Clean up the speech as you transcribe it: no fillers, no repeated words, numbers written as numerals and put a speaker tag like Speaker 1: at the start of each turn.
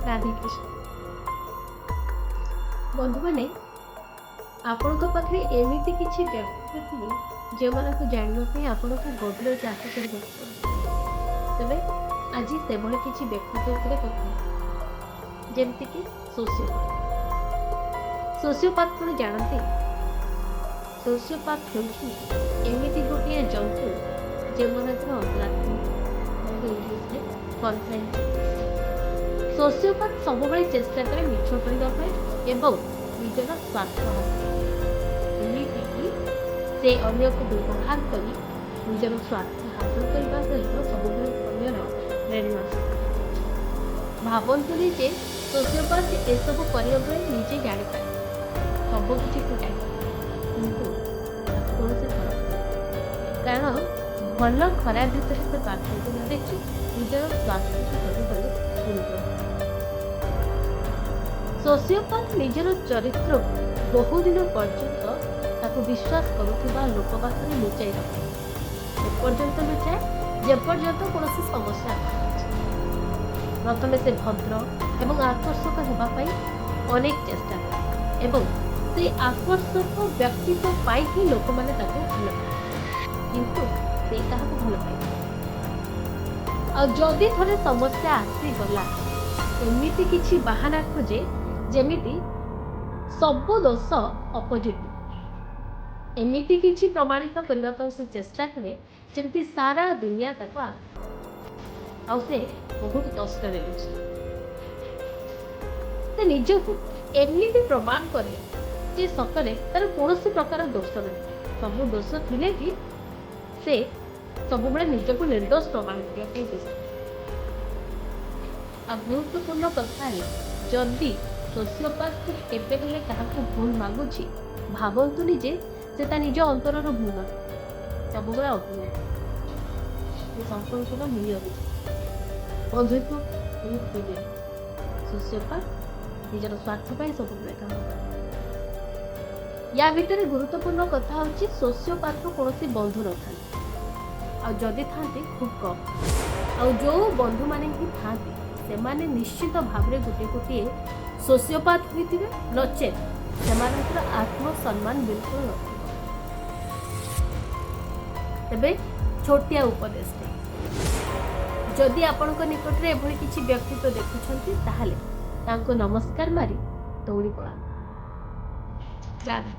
Speaker 1: ରାଧେ କୃଷ୍ଣ। ବନ୍ଧୁମାନେ, ଆପଣଙ୍କ ପାଖରେ ଏମିତି କିଛି ବ୍ୟକ୍ତିତ୍ୱ ଥିବେ, ଯେଉଁମାନଙ୍କୁ ଜାଣିବା ପାଇଁ ଆପଣଙ୍କୁ ଗଭୀର ଚାଷ କରିବାକୁ ପଡ଼ିବ। ତେବେ ଆଜି ସେଭଳି କିଛି ବ୍ୟକ୍ତିତ୍ୱ ଉପରେ କଥା ହେବା, ଯେମିତିକି ସୋସିଓପାଥ। ସୋସିଓପାଥ କ'ଣ ଜାଣନ୍ତି? ସୋସିଓପାଥ ହେଉଛି ଏମିତି ଗୋଟିଏ ଜନ୍ତୁ, ଯେଉଁମାନଙ୍କର ଅନ୍ତରାତ୍ମା, ଯାହାକୁ ଇଂଲିଶରେ କନସାଇନ୍ସ। ସୋସିଓପାଥ ସବୁବେଳେ ଚେଷ୍ଟା କରେ ମିଛ କହିବା ପାଇଁ ଏବଂ ନିଜର ସ୍ୱାର୍ଥ ହାସଲ, ଏମିତିକି ସେ ଅନ୍ୟକୁ ବ୍ୟବହାର କରି ନିଜର ସ୍ୱାର୍ଥ ହାସଲ କରିବା ସହିତ ସବୁବେଳେ ଅନ୍ୟର ପ୍ରେରଣା। ଭାବନ୍ତୁନି ଯେ ସୋସିଓପାଥ ଏସବୁ କରିବା ବେଳେ ନିଜେ ଜାଣିପାରେ। ସବୁ କିଛି ସେ ଜାଣିପାରେ, କିନ୍ତୁ ତାକୁ କୌଣସି ଫରକ ପଡ଼େ, କାରଣ ଭଲ ଖରାପ ଭିତରେ ସେ ପାର୍ଥକ୍ୟ ନ ଦେଖି ନିଜର ସ୍ୱାର୍ଥକୁ ସବୁବେଳେ ଗୁରୁତ୍ୱ। ସୋସିଓପାଥ ନିଜର ଚରିତ୍ରକୁ ବହୁଦିନ ପର୍ଯ୍ୟନ୍ତ ତାକୁ ବିଶ୍ୱାସ କରୁଥିବା ଲୋକ ପାଖରେ ଲୁଚାଇ ରଖେ। ଏପର୍ଯ୍ୟନ୍ତ ଲୁଚାଏ, ଯେପର୍ଯ୍ୟନ୍ତ କୌଣସି ସମସ୍ୟା ନ ଆସିଛି। ପ୍ରଥମେ ସେ ଭଦ୍ର ଏବଂ ଆକର୍ଷକ ହେବା ପାଇଁ ଅନେକ ଚେଷ୍ଟା କରେ ଏବଂ ସେଇ ଆକର୍ଷକ ବ୍ୟକ୍ତିତ୍ୱ ପାଇଁ ହିଁ ଲୋକମାନେ ତାକୁ ଭଲ ପାଆନ୍ତି, କିନ୍ତୁ ସେ କାହାକୁ ଭଲ ପାଏ। ଆଉ ଯଦି ଥରେ ସମସ୍ୟା ଆସିଗଲା, ଏମିତି କିଛି ବାହାନା ଖୋଜେ ଯେମିତି ସବୁ ଦୋଷ ଅପୋଜିଟ୍। ଏମିତି କିଛି ପ୍ରମାଣିତ କରିବା ପାଇଁ ସେ ଚେଷ୍ଟା କରେ, ଯେମିତି ସାରା ଦୁନିଆ ତାକୁ ଆଉ ସେ ବହୁତ କଷ୍ଟରେ ଅଛି। ସେ ନିଜକୁ ଏମିତି ପ୍ରମାଣ କରେ ଯେ ସତରେ ତାର କୌଣସି ପ୍ରକାର ଦୋଷ ନାହିଁ। ସବୁ ଦୋଷ ଥିଲେ ବି ସେ ସବୁବେଳେ ନିଜକୁ ନିର୍ଦ୍ଦୋଷ ପ୍ରମାଣ କରିବା ପାଇଁ ଚେଷ୍ଟା କରେ। ଆଉ ଗୁରୁତ୍ୱପୂର୍ଣ୍ଣ କଥା ହେଲା, ଯଦି ସୋସିଓପାଥ କେବେ ହେଲେ କାହାକୁ ଭୁଲ ମାଗୁଛି, ଭାବନ୍ତୁନି ଯେ ସେ ତା ନିଜ ଅନ୍ତରର ଭୁଲ ମାଗେ। ସବୁବେଳେ ଅଭିନୟ। ସେ ସମ୍ପର୍କର ନିୟମ ବନ୍ଧୁତ୍ୱ ବହୁତ ପ୍ରିୟ। ସୋସିଓପାଥ ନିଜର ସ୍ୱାର୍ଥ ପାଇଁ ସବୁବେଳେ କାମ କରେ। ୟା ଭିତରେ ଗୁରୁତ୍ୱପୂର୍ଣ୍ଣ କଥା ହେଉଛି, ସୋସିଓପାଥର କୌଣସି ବନ୍ଧୁ ନଥାନ୍ତି, ଆଉ ଯଦି ଥାନ୍ତି ଖୁବ୍ କମ୍। ଆଉ ଯେଉଁ ବନ୍ଧୁମାନେ ହିଁ ଥାନ୍ତି, ସେମାନେ ନିଶ୍ଚିତ ଭାବରେ ଗୋଟିଏ ଗୋଟିଏ ସୋସିଓପାଥ ହୋଇଥିବେ, ନଚେତ୍ ସେମାନଙ୍କର ଆତ୍ମସମ୍ମାନ ବିଲକୁଲ ନଥିବ। ତେବେ ଛୋଟିଆ ଉପଦେଶଟେ, ଯଦି ଆପଣଙ୍କ ନିକଟରେ ଏଭଳି କିଛି ବ୍ୟକ୍ତିତ୍ୱ ଦେଖୁଛନ୍ତି, ତାହେଲେ ତାଙ୍କୁ ନମସ୍କାର ମାରି ଦୌଡ଼ି ପଳାନ୍ତୁ। ରାଧେ।